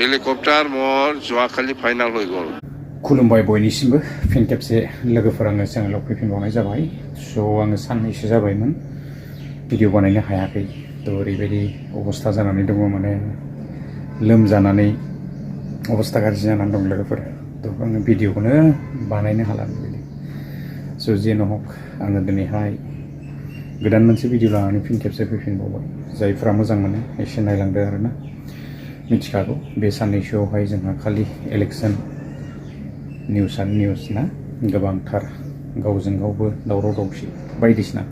helicopter मर जुवाखालि final होय गल खुलुमबाय बयनिसिमबो फिन खेबसे लोगोफोर आङो चेनेलाव फैफिनबावनाय जाबाय स' आङो साननैसो जाबायमोन भिडिअ बानायनो हायाखै थ' ओरैबायदि अबस्था जानानै दङ माने लोमजानानै अबस्था गाज्रि जानानै दं लोगोफोर थ' आङो भिडिअखौनो बानायनो हाला बेबायदि स' जेन' हक आङो दिनैहाय गोदान मोनसे भिडिअ लानानै फिन खेबसे फैफिनबावबाय जायफ्रा मोजां मोनो एसे नायलांदो आरोना मिथिखागौ बे साननैसोआवहाय जोंहा खालि इलेक्सन निउसआनो निउस ना गोबांथार गावजों गावबो दावराव दावसि बायदिसिना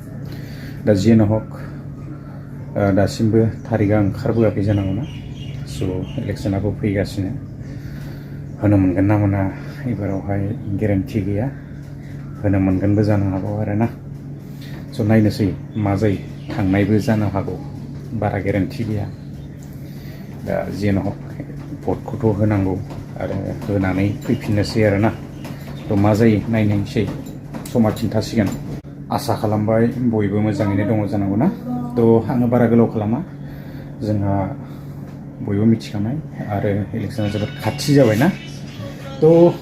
दा जेन' हक दासिमबो थारिखआ ओंखारबोआखै जानांगौ ना स' इलेक्सनाबो फैगासिनो होनो मोनगोन ना मोना एबारावहाय गेरेन्टि गैया होनो मोनगोनबो जानो हागौ आरोना स' नायनोसै मा जायो थांनायबो जानो हागौ बारा गेरेन्टि गैया दा जेन' हक भटखौथ' होनांगौ आरो होनानै फैफिननोसै आरोना थ' मा जायो नायनायसै समा खिन्थासिगोन आसा खालामबाय बयबो मोजाङैनो दङ जानांगौ ना थ' आङो बारा गोलाव खालामा जोंहा बयबो मिथिखानाय आरो इलेक्सना जोबोद खाथि जाबाय ना थ'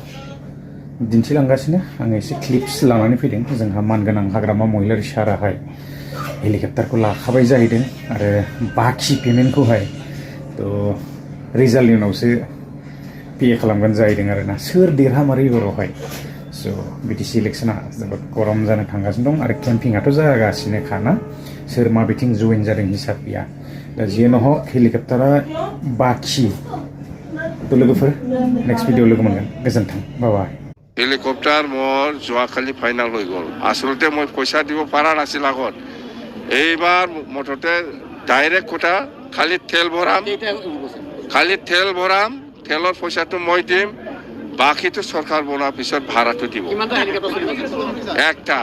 दिन्थिलांगासिनो आङो एसे क्लिप्स लानानै फैदों जोंहा मानगोनां हाग्रामा महिलारि साराहाय हेलिकप्टारखौ लाखाबाय जाहैदों आरो बाखि पेमेन्टखौहाय थ' रिजाल्टनि उनावसो पे खालामगोन जाहैदों आरोना सोर देरहामारो एबारावहाय स' बिटिसि इलेक्सना जोबोद गरम जानो थांगासिनो दं आरो केम्पिंआथ' जागासिनोखा ना सोर माबेथिं जइन जादों हिसाब गैया दा जेन' हक हेलिकप्टारा बाखि थ' लोगोफोर नेक्स्ट भिडिअ लोगो मोनगोन गोजोन्थों बाय हेलिकप्टार मर जुवाखालि फाइनाल होय गल आसलते মই পয়সা দিব পারা নাছিল আগত এইবার মোটতে ডাইরেক্ট কোটা খালি তেল ভরাম তেলৰ পইচাটো মই দিম বাকিটো সরকার বোনা পিছত ভাড়াটো দিব একটা